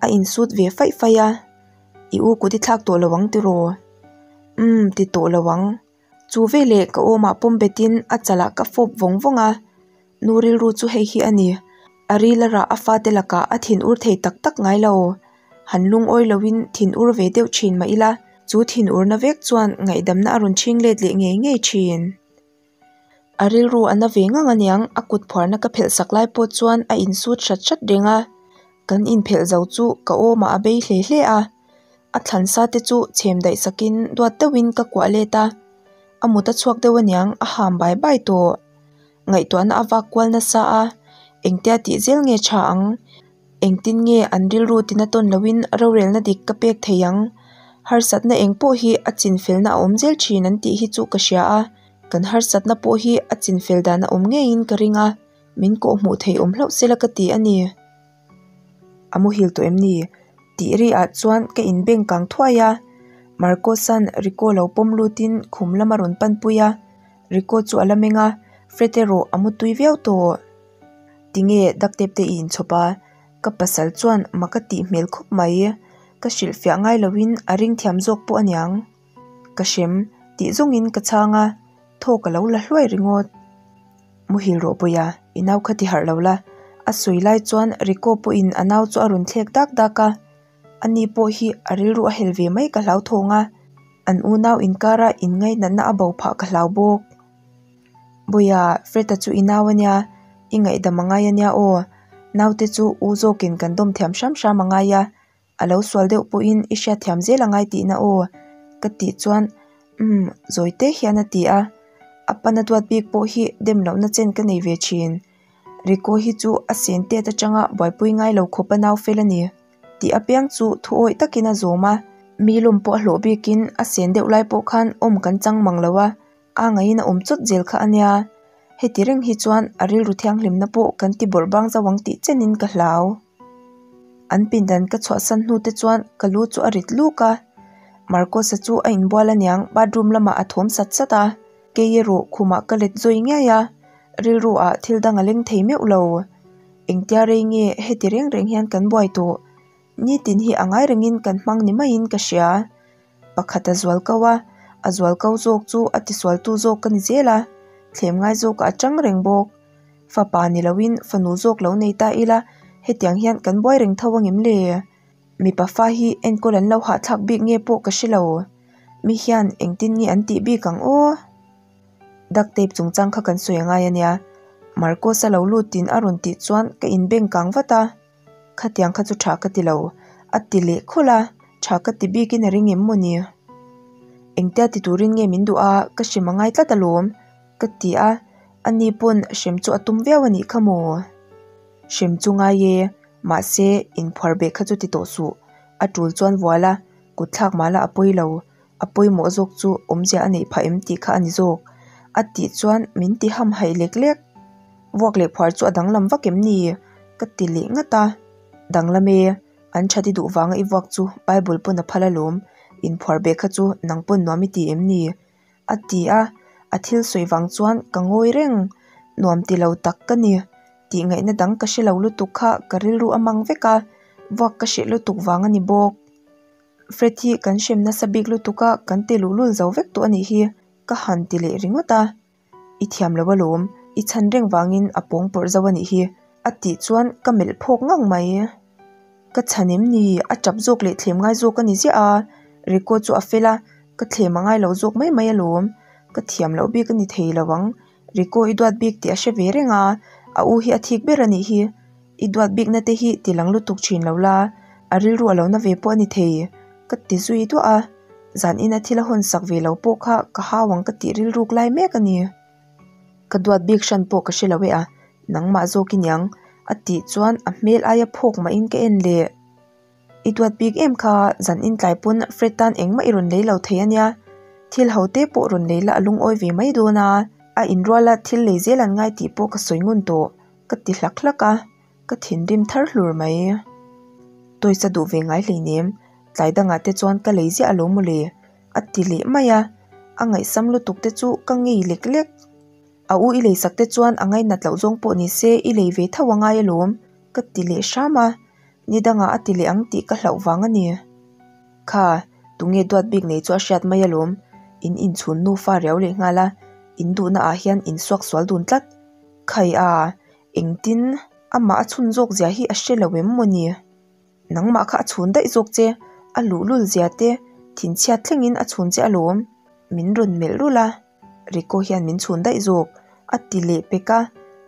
A insut ve faih faih a. I u kut i thlak tawh lo ang tiraw? Umm, ti tawh lo ang. Chu veleh ka awmah pawm betin a chalah ka fawp vawng vawng a. Nu rilru chu hei hi a ni. A ril a rah a fate lakah a thin ur thei tak tak ngai lo. Han lungawi loin thin ur ve deuh thin mah ila, chu thin urna vek chuan ngaihdamna a rawn chhing let leh ngei ngei thin. A rilru a na ve ngang aniang, a kut phuarna ka phelh sak lai pawh chuan a insut hrat hrat reng a. Kan inphelh zo chu ka awmah a bei hle hle a, a thlansa te chu chhem daih sakin duat deuhin ka kuah let a, a mut a chhuak deuh aniang a ham bai bai tawh. Ngaihtuahna a vak kual nasa a, engtia tih zel nge tha ang? Engtin nge an rilru tina tawn loin rorelna dik ka pek thei ang? Harsatna eng pawh hi a chinfelna a awm zel thin an tih hi chu ka hria a, kan harsatna pawh hi a chinfel dan a awm ngeiin ka ring a. Min kawh hmuh thei awm hlauh sela ka ti a ni. A muhil tawh em ni? Tih ri ah chuan ka inbeng kang thuai a. Marcos-a'n Rico lo pawm lutin khum lam a rawn panpui a. Rico chu a la meng a, Fred erawh a mutui viau tawh. Tinge duct tape te i inchhawp a? Ka pasal chuan mak a tih hmel khawp mai. Ka hrilhfiah ngai loin a ring thiam zawk pawh aniang. Ka hrem tih zawngin ka chhang a, thaw ka lo la hluai ringawt. Muhil rawh pawia, i nau kha ti harh lo la. A sawi lai chuan Rico pawhin a nau chu a rawn thlek dak dak a. Ani pawh hi a rilru a hel ve mai ka hlau thawng a, an unau inkara inngainatna a bo phah ka hlau bawk. Bawia, Fred-a chu i nau ania, i ngaihdam a ngai ania aw. Naute chu u zawkin kan dawm thiam hram hram a ngai a, A lo sual deuh pawhin i hriatthiam zel a ngai tihna aw ka tih chuan umm zawi te hian a ti a, a pana duat bik pawh hi dem lohna chen ka nei ve thin. Rico hi chu a sen tet atanga buaipui ngai lo khawp a nau fel a ni tih apiang chu thu awih takin a zawm a, mi lawm pawh a hlawh bikin a sen deuh lai pawh khan awm kan chang mang lo a, a ngaiin a awm chawt zel kha a nia. Heti reng hi chuan a rilru thianghlimna pawh kan ti bawrh bang zauh ang tih chenin ka hlau. An pindan ka chhuahsan hnu te chuan ka lu chu a rit luk a, Marcos-a chu a inbual aniang bathroom lamah a thawm sat sat a, kei erawh khumah ka let zawi ngiai a, rilru ah thil dang a leng thei meuh lo. Engtia rei nge heti reng reng hian kan buai tawh? Nitin hi a ngai rengin kan hmang ni maiin ka hria. Pakhat a zual ko a, a zual ko zawk chu a tisualtu zawk ka ni zel a, thlem ngai zawkah a tang reng bawk. Fapa ni loin fanu zawk lo nei ta ila, hetiang hian kan buai reng tho angem le? Mipa fa hi enkawl an lo hahthlak bik nge pawh ka hre lo. Mi hian engtin nge an tih bik ang aw? Duct tape chungchang kha kan sawi angai ania, Marcos-a lo lutin a rawn tih chuan ka inbeng kang vat a. Khatiang kha chu tha ka ti lo, a ti leh khawlh a, tha ka ti bikin a ring em maw ni? Engtia ti turin nge min duh a, ka hrem angai tlat alawm. Ka ti a, ani pawn hrem chu a tum viau a nih kha maw? Hrem chu ngai e, mahse inphuar beh kha chu ti tawh suh. A tul chuan vual a, kut thlak mah la a pawi lo, a pawimawh zawk chu awmzia a neih phah em tih kha a ni zawk. A tih chuan min ti ham haih lek lek. Vuak leh phuar chu a danglam vak em ni? Ka ti leh ngat a. Danglam e, an that i duh vanga i vuak chu Bible pawn a phal alawm, inphuar beh kha chu nang pawn nuam i ti em ni? A ti a, a thil sawi vang chuan ka ngawi reng. Nuam ti lo tak ka ni. Tih ngaihna dang ka hre lo lutuk kha ka rilru a mang vek a, vuak ka hreh lutuk vang a ni bawk. Fred hi kan hrem nasa bik lutuk a, kan ti luhlul zo vek tawh a nih hi, ka han ti leh ringawt a. I thiam lo alawm, i chhan reng vangin a pawng pawrh zo a nih hi, a tih chuan ka melh phawk ngang mai. Ka chhan em ni? A tap zawk leh thlem ngai zawk a ni ziah a, Rico chu a fel a, ka thlem a ngai lo zawk mai mai alawm. Ka thiam loh bik a ni thei lo ang, Rico i duat bik tih a hre ve reng a, a u hi a thik ber a nih hi. I duat bikna te hi ti lang lutuk thin lo la, a rilru a lo na ve pawh a ni thei, ka ti zui duah a, zan ina thil a hawn sak ve lo pawh kha ka hau ang ka tih rilruk lai mek a ni. Ka duat bik hran pawh ka hre lo e a, nangmah zawk i niang, a tih chuan a hmel aia phawk mahin ka en leh. I duat bik em kha, zan in tlai pawn Fred tan engmah i rawn lei lo thei ania, thil ho te pawh rawn lei la a lungawi ve mai dawn a, a inruala thil lei zel an ngai tih pawh ka sawi ngun tawh, ka ti hlak hlak a, ka thinrim thar hlur mai. Toys a duh ve ngai hleinem, tlai dangah te chuan ka lei ziah alawm mawle, a ti leh mai a, a ngaihsam lutuk te chu ka ngei lek lek. A u i leisak te chuan a ngainat loh zawng pawh ni se i lei ve tho a ngai alawm, ka ti leh hram a, ni dangah a ti leh ang tih ka hlauh vang a ni. Kha, tunge duat bik nei chu a hriat mai alawm, in inchhun nufa riau leh nghal a, in duhna ah hian in suak sual dun tlat. Khai a, engtin amah a chhun zawk zia hi a hre lo em maw ni? Nangmah kha a chhun daih zawk che, a luhlul zia te thinchhiat thlengin a chhun che alawm, min rawn melh rulh a. Rico hian min chhun daih zawk, a ti leh pek a,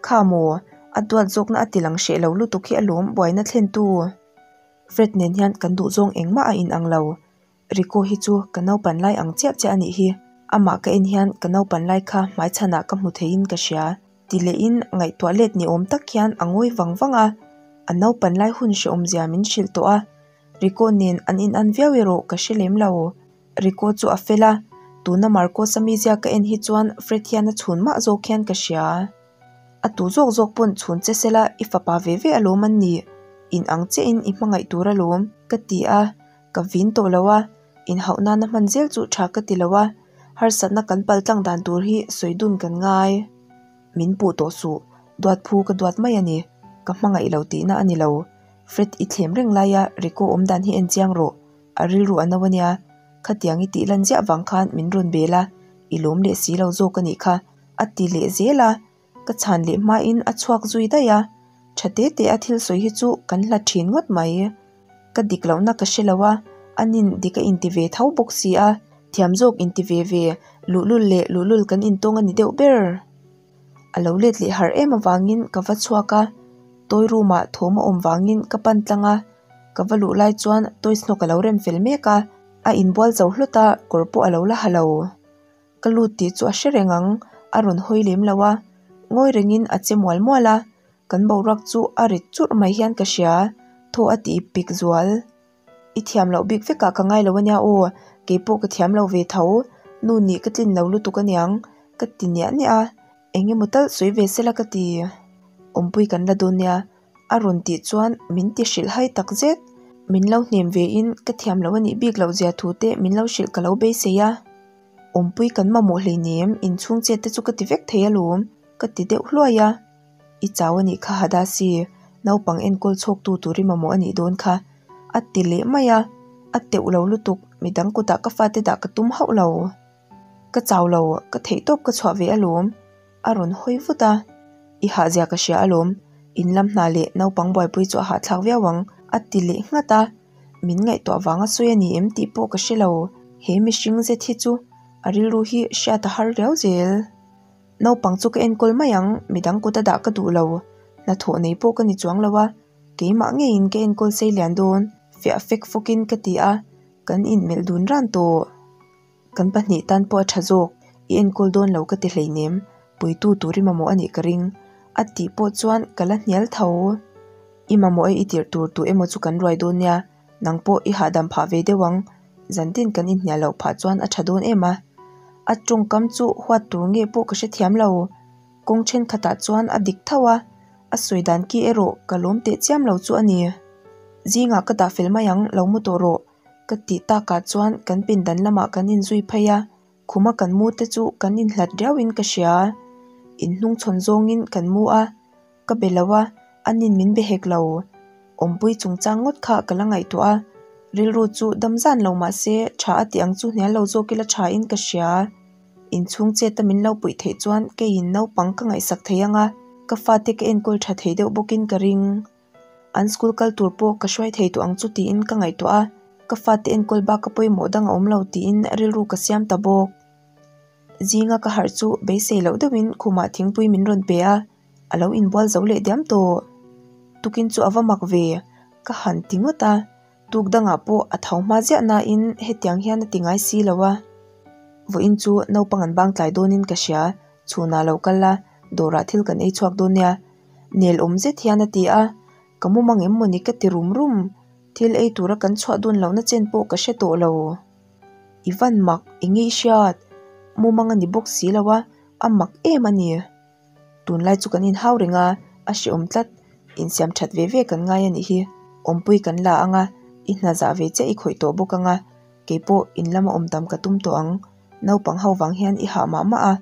Kha maw, a duat zawkna a ti lang hreh lo lutuk hi alawm buaina thlentu. Fred nen hian kan duhzawng engmah a inang lo. Rico hi chu ka naupan lai ang chiah chiah a nih hi. Amah ka en hian ka naupan lai kha hmaichhanah ka hmu theiin ka hria. Ti lehin ngaihtuah let ni awm tak hian a ngawi vang vang a, a naupan lai hun hrehawmzia min hrilh tawh a. Rico nen an inan viau erawh ka hre lem lo. Rico chu a fel a, tuna Marcos-a mizia ka en hi chuan Fred hian a chhun mah zawk hian ka hria. A tu zawk zawk pawn chhun che sela i fapa ve ve alawm an nih, in ang chiahin i hmangaih tur alawm ka ti a, ka vin tawh lo a, inhauh nana hman zel chu tha ka ti lo a, harsatna kan pal tlang dan tur hi sawi dun kan ngai. Min puh tawh suh, duat phu ka duat mai a ni, ka hmangaih lo tihna a ni lo. Fred i thlem reng laia Rico awm dan hi en chiang rawh, a rilru a no a nia, khatiang i tih lan ziah vang khan min rawn bel a, i lawm leh si lo zawk a nih kha, a ti leh zel a, ka chhan leh hmain a chhuak zui daih a, tha te te a thil sawi hi chu kan hlat thin ngawt mai. Ka dik lohna ka hre lo a, anin dik a inti ve tho bawk si a, thiam zawk inti ve ve, luhlul leh luhlul kan intawng a ni deuh ber. A lo let leh harh em avangin ka va chhuak a, toy room ah thawm a awm vangin ka pan tlang a, ka va luh lai chuan toys hnawk a lo rem fel mek a, a inbual zo hlawt a, kawr pawh a lo la ha lo. Ka lut tih chu a hre reng ang, a rawn hawi lem lo a, ngawi rengin a che mual mual a, kan boruak chu a rit churh mai hian ka hria, thaw a tih pik zual. I thiam loh bik vekah ka ngai lo ania aw, keipawh ka thiam lo ve tho, nu nih ka tlin lo lutuk aniang, ka ti niah niah a, eng emaw tal sawi ve sela ka ti. Awmpui kan la dawn nia, a rawn tih chuan min ti hrilh hai tak zet. Min lo hnem vein ka thiam loh anih bik loh zia thu te min lo hrilh ka lo beisei a. Awmpui kan mamawh hleinem, inchhung chet te chu ka ti vek thei alawm, ka ti deuh hluai a. I chau anih kha Hadasi, naupang enkawl chhawktu tur i mamawh anih dawn kha, a ti leh mai a. A teuh lo lutuk, midang kutah ka fate dah ka tum hauh lo. Ka chau lo, ka theihtawp ka chhuah ve alawm, a rawn hawi vut a. I hahzia ka hria alawm, in lam hna leh naupang buaipui chu a hahthlak viau ang, a ti leh nghat a. Min ngaihtuah vanga sawi a ni em tih pawh ka hre lo, he mihring zet hi chu a rilru hi hriat a har riau zel. Naupang chu ka enkawl mai ang, midang kut a dah ka duh lo, hnathawh nei pawh ka ni chuang lo a, keimah ngeiin ka enkawl sei lian dawn, fiah fek fawkin ka ti a, kan inmelh dun ran tawh. Kan pahnih tan pawh a tha zawk, i enkawl dawn lo ka ti hleinem, puitu tur i mamawh a nih ka ring, a tih pawh chuan ka la hnial tho. I mamawh e i tirh tur tu emaw chu kan ruai dawn nia, nang pawh i hahdam phah ve deuh ang, zantin kan inhnial loh phah chuan a tha dawn em a. A tawngkam chu huat tur nge pawh ka hrethiam lo, kawng thenkhatah chuan a dik tho a, a sawi dan ki erawh ka lawm teh chiam lo chu a ni. Zingah ka dah fel mai ang, lo mu tawh rawh. Ka tih takah chuan kan pindan lamah kan inzui phei a, khuma kan mu te chu kan inhlat riauin ka hria. Inhnungchhawn zawngin kan mu a, ka be lo a, anin min be hek lo. Awmpui chungchang ngawt kha ka la ngaihtuah a, rilru chu dam zan lo mah se tha a tih ang chu hnial lo zawk ila thain ka hria. Inchhung chet a min lo puih theih chuan keiin naupang ka ngaihsak thei ang a, ka fate ka enkawl tha thei deuh bawkin ka ring. An school kal tur pawh ka hruai thei tawh ang chu tiin ka ngaihtuah a, ka fate enkawl bak ka pawimawh dang a awm lo tiin rilru ka siam ta bawk. Zinga ka harh chu beisei loh deuhin khumah thingpui min rawn pe a, a lo inbual zo leh diam tawh. Tukin chu a va mak ve, ka han ti ngawt a, tuk dangah pawh a tho hma ziah nain hetiang hian a ti ngai si lo a. Vawiin chu naupang an bang tlai dawnin ka hria, chhunah lo kal a, dawrah thil kan ei chhuak dawn nia. Nel awm zet hian a ti a, ka mu mang em mawni ka ti rum rum, thil ei tura kan chhuah dun lohna chen pawh ka hre tawh lo. I van mak, eng nge i hriat? Mu mang a ni bawk si lo a, a mak em a ni. Tunlai chu kan inhau reng a, a hrehawm tlat, insiam that ve ve kan ngai a nih hi. Awmpui kan la ang a, i hna zah ve chiah i khawih tawh bawk ang a, keipawh in lama awm tam ka tum tawh ang. Naupang ho vang hian i hah mah mah a,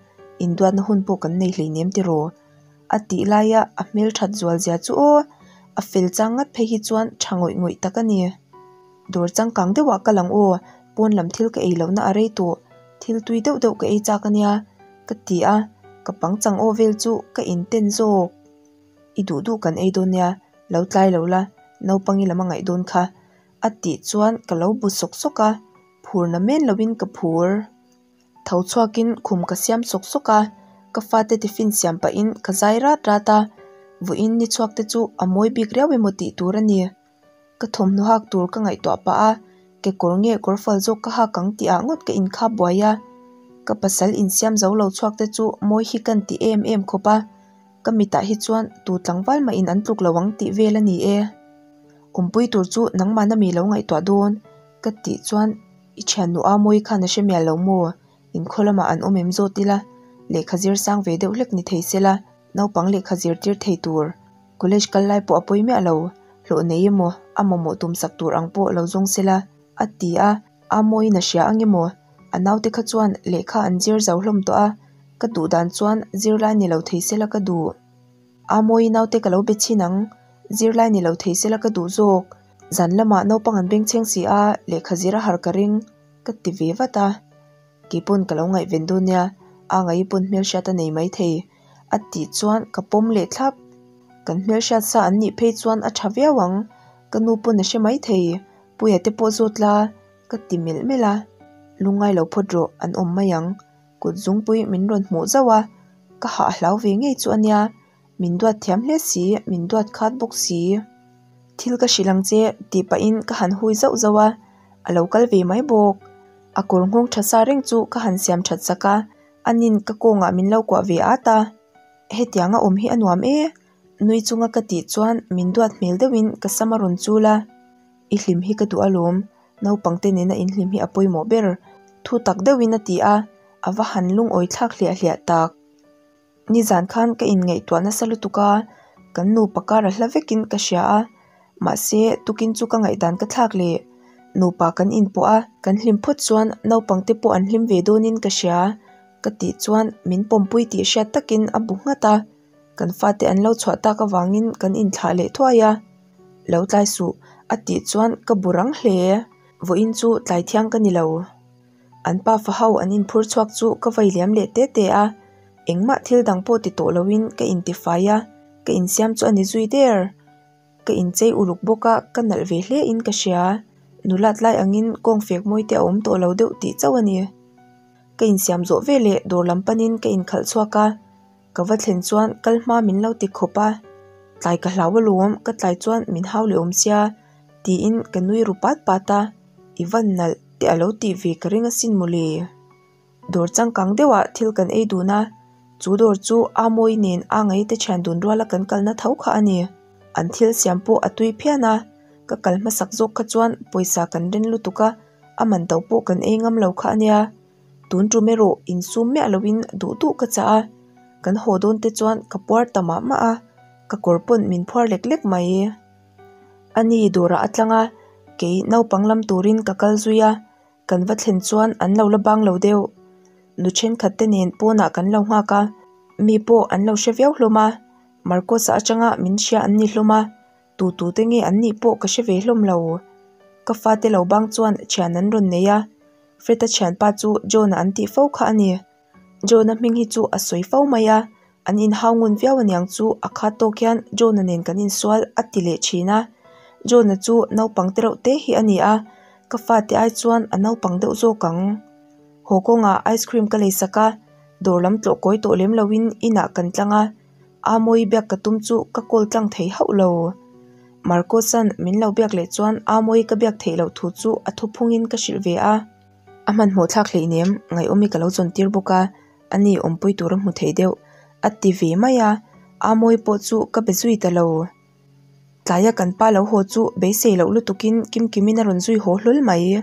Induatna hun pawh kan nei hleinem tiraw? A tih laia a hmelthat zual zia chu aw, a fel chang ngat phei hi chuan tha ngawih ngawih tak a ni. Dawr changkang deuhah ka lang aw, pawn lam thil ka ei lohna a rei tawh, thil tui deuh deuh ka ei chak a nia, ka ti a, ka pangchang aw vel chu ka inten zawk. I duh duh kan ei dawn nia, lo tlai lo la, naupang i lam a ngaih dawn kha, a tih chuan ka lo bu sawk sawk a, phur na men loin ka phur. Tho chhuakin khum ka siam sawk sawk a, ka fate tiffin siam pahin ka zai rat rat a, vawiin ni chhuak te chu a mawi bik riau emaw tih tur a ni. Ka thawmhnaw hak tur ka ngaihtuah pah a, kekawr nge kawr fal zawk ka hak ang tih ah ngawt ka inkhap buai a, ka pasal insiam zo lo chhuak te chu mawi hi kan ti em em khawp a, ka mitah hi chuan tu tlangval mah in an tluk lo ang tih vel a ni e. Awmpui tur chu nangmahna mi lo ngaihtuah dawn ka tih chuan I thiannu a mawi khan a hre mial lo maw? Inkhaw lamah an awm em zawt ila, lehkha zir sang ve deuh hlek ni thei sela, naupang lehkha zirtir thei tur. College kal lai pawh a pawi miah lo, hlawh nei emaw, a mamawh tumsak tur ang pawh lo zawng sela, a ti a, a mawiin a hria ang emaw? A naute kha chuan lehkha an zir zo hlawm tawh a, ka duh dan chuan zirlai ni lo thei sela ka duh. A mawi naute ka lo be chhin ang, zirlai ni lo thei sela ka duh zawk. Zan lamah naupang an bengchheng si a, lehkha zir a har ka ring, ka ti ve vat a. Keipawn ka lo ngaihven dawn nia, a ngaih pawn hmelhriat a nei maithei, a tih chuan ka pawm leh thlap. Kan hmelhriat sa an nih phei chuan a tha viau ang, ka nu pawn a hre maithei, Puia te pawh zawt la, ka ti melh melh a. Lungngai lo phawt rawh, an awm mai ang. Kut zungpui min rawn hmuh zauh a, ka hah hlau ve ngei chu a nia, min duat thiam hle si, min duat khat bawk si. Thil ka hrilh ang che tih pahin ka han hui zauh zauh a, a lo kal ve mai bawk. A kawr nghawng tha sa reng chu ka han siam that sak a, anin ka kawngah min lo kuah ve at a. Hetianga awm hi a nuam e, nui chunga ka tih chuan min duat hmel deuhin ka sam a rawn chul a. I hlim hi ka duh alawm, naupangte nena inhlim hi a pawimawh ber, thu tak deuhin a ti a, a va han lungawi thlak hliah hliah tak. Nizan khan ka inngaihtuah nasa lutuk a, kan nupa kar a hla vekin ka hria a, mahse tukin chu ka ngaihdan ka thlak leh. Nupa kan inpawh a, kan hlim phawt chuan naupangte pawh an hlim ve dawnin ka hria, ka tih chuan min pawmpui tih hriat takin a bu nghat a, kan fate an lo chhuah tak avangin kan inthlah leh thuai a. Lo tlai suh, a tih chuan ka bu rang hle. Vawiin chu tlai thiang ka ni lo. An pa fa ho an inphur chhuak chu ka vai liam leh te te a, engmah thil dang pawh ti tawh loin ka intifai a, ka insiam chu a ni zui der. Ka inchei uluk bawk a, ka nalh ve hle in ka hria. Nulat lai angin kawng fek mawi te a awm tawh lo deuh tih chauh a ni. Ka insiam zawh veleh dawr lam panin ka inkhalh chhuak a. Ka va thlen chuan kal hma min lo ti khawp a, tlai ka hlau alawm, ka tlai chuan min hau leh awm sia, tiin ka nui ru pat pat a, i van nalh te a lo tih ve ka ring asin mawle. Dawr changkang deuhah thil kan ei dun a, chu dawr chu Amawi nen a ngaite thian dun ruala kan kalna tho kha a ni. An thil siam pawh a tui phian a, ka kal hmasak zawk kha chuan pawisa kan ren lutuk a, a man to pawh kan ei ngam lo kha a nia. Tun tum erawh insum miah loin duh duh ka chah a, kan haw dawn te chuan ka puar ta mah mah a, ka kawr pawn min phuar lek lek mai. A ni dawrah a tlang a, kei naupang lam turin ka kal zui a, kan va thlen chuan an lo la bang lo deuh. Nu thenkhat te nen pawnah kan lo nghak a, mi pawh an lo hre viau hlawm a, Marcos-a atanga min hria an ni hlawm a. Tu tu te nge an nih pawh ka hre ve hlawm lo. Ka fate lo bang chuan thian an rawn nei a, Fred-a thianpa chu John-a an tih fo kha a ni. John-a hming hi chu a sawi fo mai a, an inhau ngun viau aniang chu a khat tawk hian John-a nen kan insual a ti leh thin a. John-a chu naupang te reuh te hi a ni a, ka fate ai chuan a naupang deuh zawk ang. Haw kawngah ice cream ka lei sak a, dawr lam tlawh kawi tawh lem loin inah kan tlang a. A mawi biak ka tum chu ka call tlang thei hauh lo. Marcos-a'n min lo biak leh chuan a mawi ka biak theih loh thu chu a thuphungin ka hrilh ve a. A hmanhmawh thlak hleinem, ngaihawmi ka lo chawn tir bawk a, ani awmpui tur a hmu thei deuh, a ti ve mai a, a mawi pawh chu ka be zui ta lo. Tlaia kan pa lo haw chu beisei loh lutukin Kimkimin a rawn zui haw hlawl mai.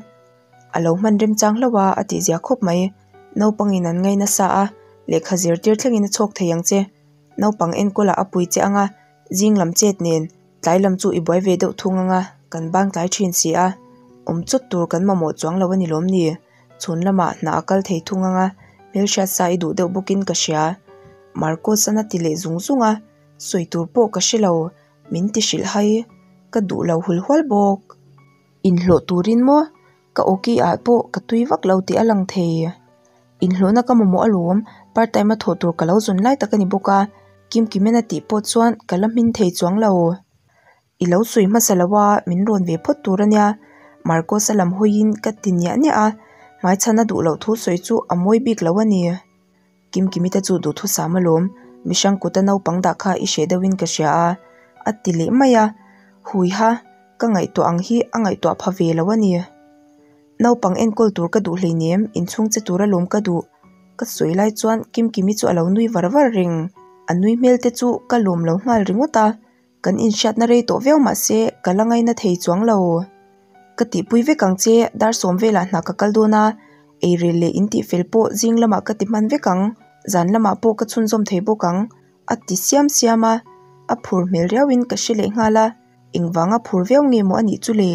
A lo hman remchang hlauh a, a tihzia khawp mai. Naupangin an ngaih nasa a, lehkha zirtir thlengin a chhawk thei ang che. Naupang enkawlah a pui che ang a, zing lam chet nen tlai lam chu i buai ve deuh thung ang a, kan bang tlai thin si a. Awm chawt tur kan mamawh chuang lo a ni lawm ni? Chhun lamah hna a kal thei thung ang a, Hmelhriat sa i duh deuh bawkin ka hria. Marcos-an a ti leh zung zung a, sawi tur pawh ka hre lo, min ti hrilh hai. Ka duh lo hul hual bawk. Inhlawh turin maw? Ka awki ah pawh ka tui vak lo tih a lang thei. Inhlawhna ka mamawh alawm, part time a thawh tur ka lo zawn lai tak a ni bawk a, Kimkimen a tih pawh chuan ka la hmin thei chuang lo. I lo sawi hmasa lo a, min rawn ve phawt tur a nia, Marcos-a lam hawiin ka ti niah niah a, hmaichhan a duh loh thu sawi chu a mawi bik lo a ni. Kimkimi te chu duhthusam alawm, mihrang kuta naupang dah kha i hreh deuhin ka hria a, a ti leh mai a, Huiha, ka ngaihtuah ang hi a ngaihtuah pha ve lo a ni. Naupang enkawl tur ka duh hleinem, inchhung che tur alawm ka duh. Ka sawi lai chuan Kimkimi chu a lo nui var var reng, a nui hmel te chu ka lawm lo nghal ringawt a, Kan inhriatna rei tawh viau mahse ka la ngaina thei chuang lo. Ka tihpui vek ang che, dar sawm velah hna ka kal dawn a, eirel leh in tihfel pawh zing lamah ka ti hman vek ang, zan lamah pawh ka chhunzawm thei bawk ang, a ti siam siam a, a phur hmel riauin ka hre leh nghal a, engvanga phur viau nge maw a nih chu le?